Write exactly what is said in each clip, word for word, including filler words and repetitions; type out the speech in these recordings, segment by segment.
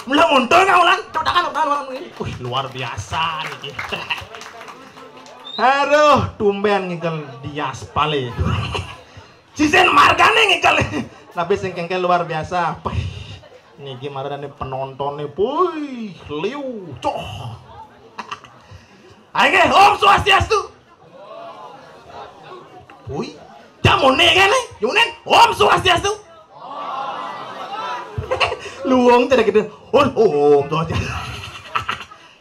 Mula muntul kau lan, codakan, codakan, codakan. Wih, luar biasa niki. Aduh, tumben ngigel di aspal e. Sisin margane ngigel. Tapi sing kengken luar biasa. Pih, niki marane penontonnya, puih, liu, coh. Ayo, nggih, Om Swastiastu. Wih, jamune kene, yunen, Om Swastiastu. Luwung tidak gitu. Om, Om Swastiastu.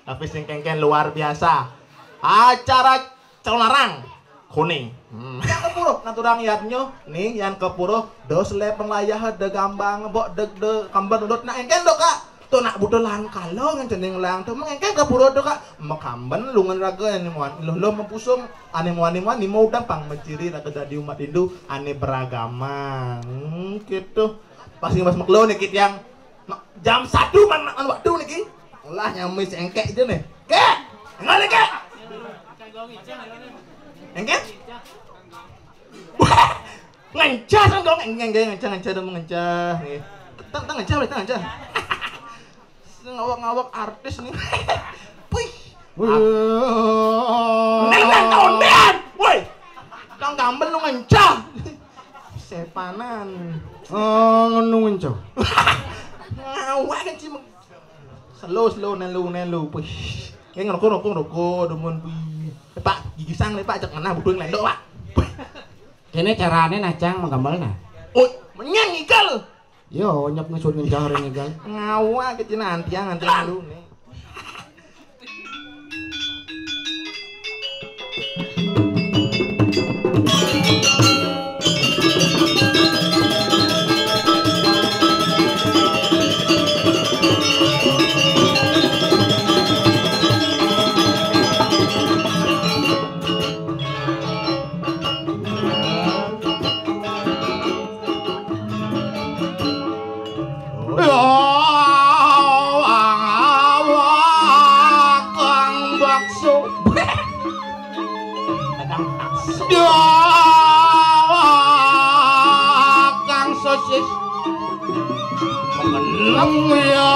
Tapi sing kengken luar biasa. Acara calon larang. Kone. Hmm. Yang kepuro, naturang yadnya, nih, yang kepuro, dos le penglayah de gambang, mbok de, de kamban udut, nak engken do, Kak. To nak butuh lahan kalo ngan cening lang to, mengengken kepuro to, Kak. Mekamben lungan raga ane muan, lo, lo mempusung, ane muan, ane muan, nimo udang pang menciri raga dadi umat Hindu, ane beragama. Hmm, gitu. Pas ngebas meklo nih, Kit, yang, no, jam satu man, man waktu niki. Lah, nyambi si engkek aja nih. Kek! Enggak nih, Kek! Engkek? Wah! Ngencah kan kau, ngencah, ngencah, ngencah, ngencah, ngencah. Nih. Tang, tang ngencah, tang ngencah. Ngawak-ngawak artis nih. Puih. Wih. Neng nang kaundian. Woi. Kang Gambel lu ngencah. Sepanan. Oh, ngenu ngencah. Ngawak kan cimeng. Slow, slow, nelu, nelu. Puih. Kayak ngerokok, rokok, rokok, demen, puih. Eh, Pak, gigi sang nih, Pak, cek mana budung lendok, Pak. Puih. Kene carane nacang menggamel nah. Oh, menyan ngigel. Yo, nyep ngesut ngencang ring ngigel. Ngawa ke cina antiang, antiang lu nih. Kang bakso. Kang bakso. Kang sosis. Mengenang ya.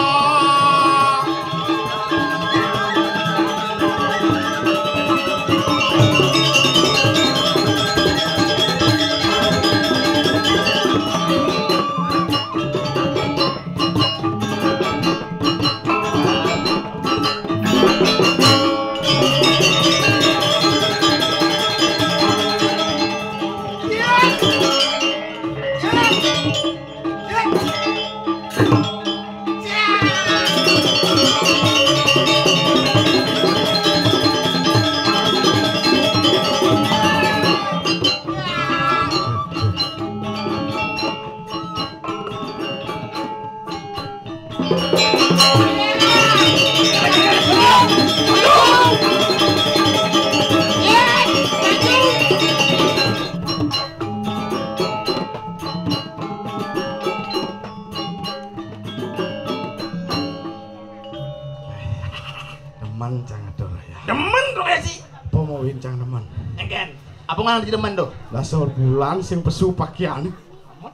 Demen cang atur ya. Demen kok ya sih? Apa mau wincang demen? Engken. Apa ngarang di demen tuh? Dasar bulan sing pesu pakaian.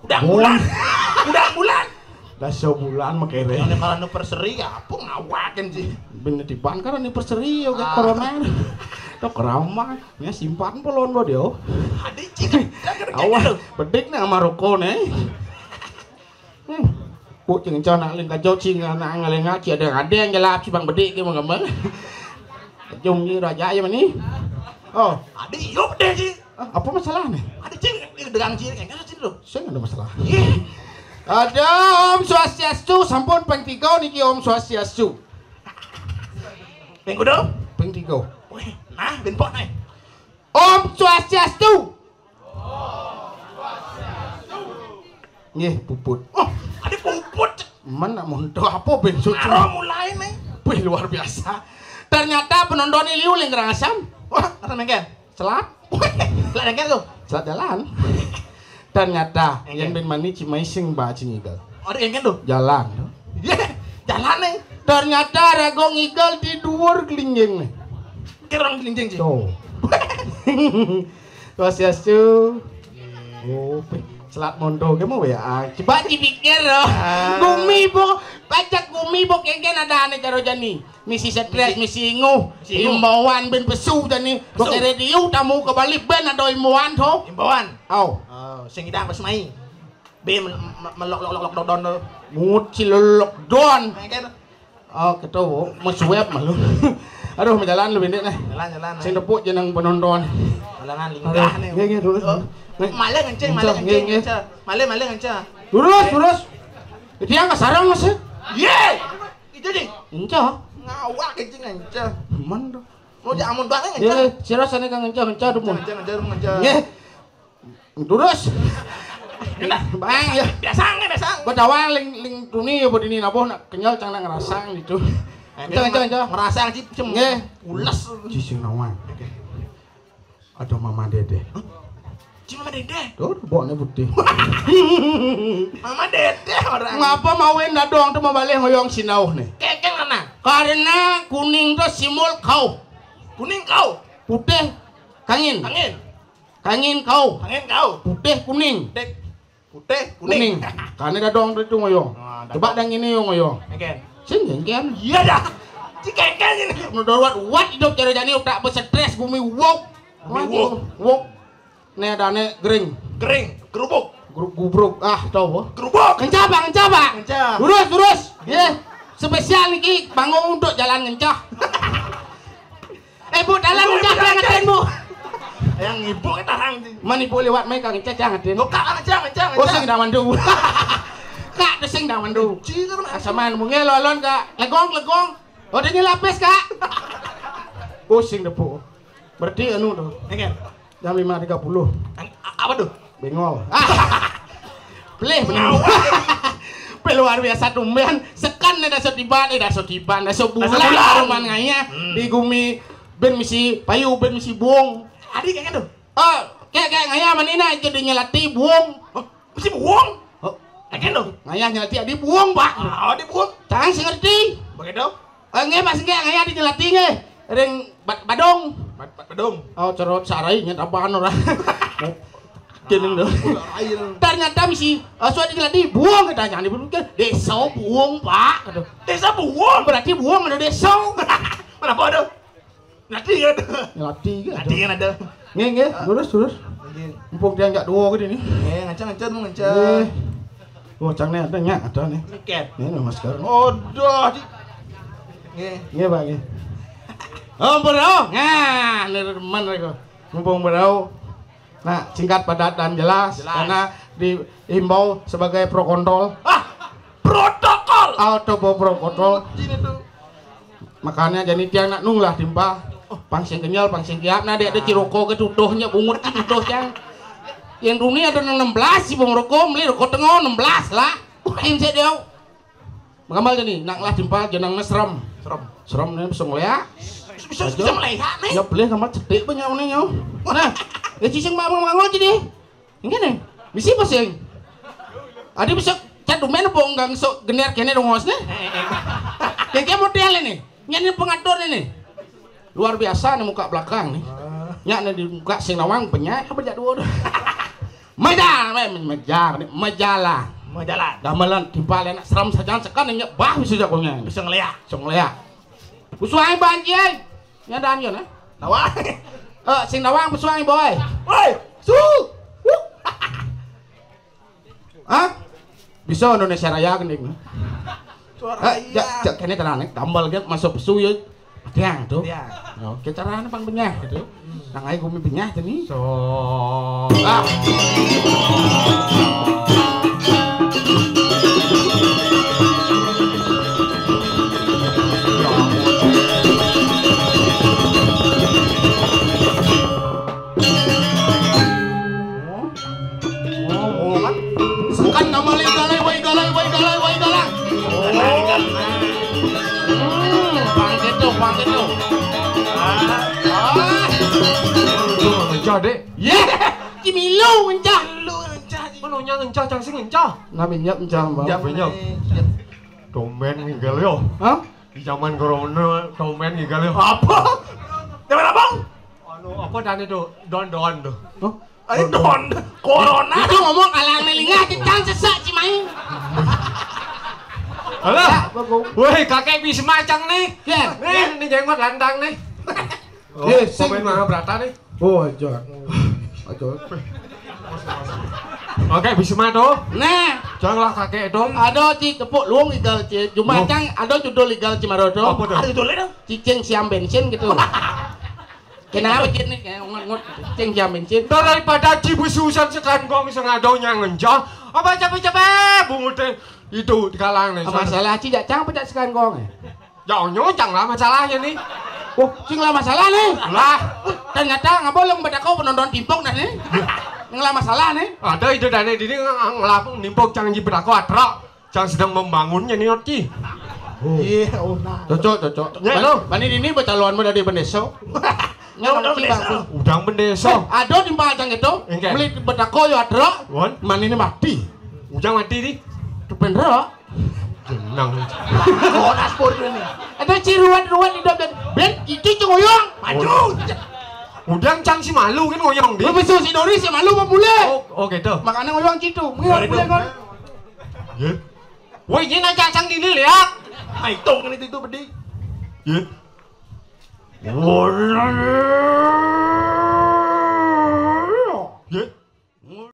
Udah bulan. Udah bulan. Dasar bulan makere. Yang kalau anniversary ya apa ngawakin sih? Bener di ban kan anniversary ya, ah, corona. Tok ramah. Ya simpan polon lo dia. Adik cik. Awas, bedik nih sama rokok nih. Hmm. Bu cing cana ling kajo cing anak ngeling aki ada ada yang jelap si bang bedik ke mengembang. Jom ni raja aja mani. Oh, adik yuk deh sih. Ah, apa masalahnya? Adik cing dengan ciri kayak gitu loh. Saya nggak ada masalah. Iya. Ada Om Swastiastu, sampun ping tiga niki Om Swastiastu. Ping kudu? Ping tiga. Wih, nah, ben pok nih. Om Swastiastu. Nggih, puput. Oh, ada puput. Mana monto apa ben suci? Aro mulai nih. Wih, luar biasa. Ternyata penonton ini liu ling Karangasem. Wah, kata mengken. Selat. Lah mengken tuh. Selat jalan. Ternyata yang ben mani Cimaising ba Cingigel. Ada mengken tuh. Jalan. Iya, jalan nih. Ternyata Rego Ngigel di dhuwur glingging nih. Kerang glingging sih. Tuh. Swastiastu. Oh, pe-, selat mondo ke mau ya. Ah, coba dipikir loh. Ah. Gumi po, pajak Mi bok kéngkén adané jero jani. Misi stres, misi inguh. Misi inguh. Imbauan bén pesu jani. Bok radio tamu ka Bali bén ada imbauan to. Imbauan. Au. Oh, sing idang pas mai. Bé melok lok lok lok don to. Mut si lok don. Kéngkén. Oh, kéto, Bu. Mau suap malu. Aduh, mau jalan lu, Bendek, nih. Jalan, jalan, sing tepuk jeneng penonton. Malangan linggah nih. Nggih, nggih, terus. Oh. Nggih. Malih ngenceng, malih ngenceng, nggih, nggih. Ngenceng. Malih, malih ngenceng. Lurus, lurus. Itu yang kasarang, Mas. Yé! Itu deh. Ngenceng. Ngawak ngenceng, ngenceng. Aman tuh. Mau jamun banget ngenceng. Iya, sira sane kang ngenceng, ngenceng tuh, Bu. Ngenceng, ngenceng, ngenceng. Nggih. Terus. Bang, ya. Biasa nggih, biasa. Gua tawang ling ling tuni ya bodini napa nak kenyal cang nak ngerasang gitu. Cang, cang, cang. Ngerasang cip cem. Nggih. Ules. Cicing nawang. Ada Mama Dede. Cip Mama Dede. Tuh, bokne putih. Mama Dede orang. Ngapa mau dadong tuh mau balik ngoyong sinau nih? Kekeng mana? Karena kuning tuh simbol kau. Kuning kau. Putih kangin. Kangin. Kangin kau. Kangin kau. Putih kuning. Dek. Putih kuning. Kuning. Kane dadong tu ngoyong. Ah, dadong. Coba dang ini yo ngoyong. Eken. Sing jengken. Iya dah. Ci keken ini. Udah wat wat hidup cara jani utak besetres bumi wok. Bumi wok. Wok. Ne ada ne gering. Gering. Gerubuk. Gru- gubruk. Ah, tahu apa? Gerubuk. Kencah, Pak, kencah, Pak. Kencah. Lurus, lurus. Ye. Spesial niki bangun untuk jalan ngencah. Eh, Bu, dalan ngencah, jangan ngetin, Bu. Yang ibu kita hang di. Man ibu lewat mai kang ngencah, jangan ngetin. Lo kak ngencah, ngencah, ngencah. Oh, sing dah mandu. Kak, tu sing dah mandu. Asaman mungil lolon kak. Legong, legong. Oh, dia lapis kak. Oh, sing depu. Berarti anu tu. Enggak. Jam lima tiga puluh. Apa tu? Bengol. Ah. Pelih benar. Pe luar biasa tumben. Sekan ne daso tiban, eh daso tiban, daso bulan. Daso bulan. Aruman ngayah. Hmm. Di gumi ben misi payu, ben misi buong. Adi kayak gitu. Oh, kayak kayak ngayah manina jadi nyelati buong. Oh, misi buong. Oh, kayak gitu. Ngayah nyelati adi buong, Pak. Ah, adi buong. Cang sing ngerti. Begitu. Eh, nggih, Mas, nggih, ngayah di nyelati nggih. Ring bad- badong. Bad- bad- badong. Oh, cerot sarai nyet apaan ora. Jeneng tuh. Ternyata misi, eh, suatu nyelati buong kita jangan dipikir. Desa buong, Pak. Aduh. Desa buong. Berarti buong ada desa. Mana apa ada? Nanti kan. Nyelati kan. Nanti kan ada. Nggih, nggih, lurus, lurus. Nggih. Mumpung dia enggak dua gini nih. Nggih, ngancang, ngancang, mau ngancang. Nggih. Oh, cang nih ada nyak ada nih. Tiket. Ini masker. Odoh, di. Nggih. Nggih, Pak, nggih. Oh, berau. Nah, ini teman mereka. Mumpung berau. Nah, singkat, padat, dan jelas. Jelas. Karena diimbau sebagai pro kontrol. Ah, protokol. Auto pro kontrol. Sini tuh. Makanya jadi tiang nak nung lah timpal. Oh, pang sing kenyal, pang sing kiap. Nah, dia ada ciroko ke tutuhnya, bungut ke tutuh, cang. Yang dunia ada enam belas si pemrokok, beli rokok tengah enam belas lah. Wah, ini saya dia. Mengamal jadi, nak lah timpal jenang mesrem. Serem. Serem nih bisa ngeliat. Bisa, bisa melihat nih. Ya boleh sama cetik banyak nih, yo. Nah, ya cicing mau mau jadi. Ngene, misi apa sing? Adi bisa cat dumen apa enggak sok gener kene dong, Mas, nih? Kayak model ini. Ngene pengatur ini. Luar biasa nih muka belakang nih. Nyak nih di muka sing nawang banyak apa jak dua. Maja, me- meja, nih, majalah. Majalah. Gamelan timpal enak seram saja sekan nyak bah bisa jagonya. Bisa ngeliat. Bisa ngeliat. Usuai banjir. Nyadaan yo nah. Nawang. Eh, sing nawang pesuang boy. Woi, su. Hah? Bisa Indonesia Raya gending. Suara eh, jak jak kene terane tambal dia masuk pesu yo. Tiang tuh. Tiang. Yo, kita rana pang benyah gitu. Nang ae gumi benyah tadi. So. Ah. Oh, oh, kan. Sekan nama lagi galai, wai galai, wai galai, wai galai. Oh. Hmm, bangkit tuh, bangkit tuh. Ah, ah. Tuh, ngencah, Dek. Ye, Cimilu ngencah. Lu ngencah. Mana nya ngencah, cang sing ngencah. Nah, minyak ngencah, Bang. Minyak. Minyak. Domen ngigal yo. Hah? Di zaman corona, domen ngigal yo. Apa? Zaman apa? Anu, apa dan itu? Don-don tuh. Hah? Ayo don. Corona. Itu ngomong alang nelinga, cecang sesak cimai. Halo. Woi, kakek Bisma cang nih. Nih, nih jenggot lantang nih. Oh, pemain Mahabharata nih. Oh, aja. Aja. Oke, Bisma tuh. Nah, cang lah kakek tuh. Ada ci kepuk luung igal ci. Cuma cang ada judul igal ci maro tuh. Apa tuh? Ada judulnya dong. Cicing siam bensin gitu. Kenapa cit nih kayak ngot-ngot cicing siam bensin? Daripada ci besusan sekan gong sengado nyang ngenjah. Apa capek-capek bungut itu di kalang nih. Masalah ci jak cang pecak sekan gong. Ya onyo cang lah masalahnya nih. Oh, sing lah masalah nih. Lah, ternyata ngapa lo bedako penonton timpok dah nih. Yang lah masalah nih. Ada itu dane dini ngelapung nimpok cang ji bedako atrok. Cang sedang membangunnya nih oti. Iya, una. Cocok, cocok. Ya lo. Bani dini becalon mau dari bendeso. Nyalon bendesa. Udang bendeso. Ada di cang itu. Beli bedako yo atrok. Wan. Mani ini mati. Ujang mati di. Tupen ro. Jenang. Konas bodoh ini. Ada ci ruan-ruan di dalam ben itu ci ngoyong. Maju. Udang cang si malu kan ngoyong di. Lu besu si Dori si malu mau mulai. Oh, oh gitu. Makanya ngoyong citu. Ngoyong mulai kan. Iya. Woi, ini aja cang dini lihat. Ayo tong kan itu itu pedih. Iya.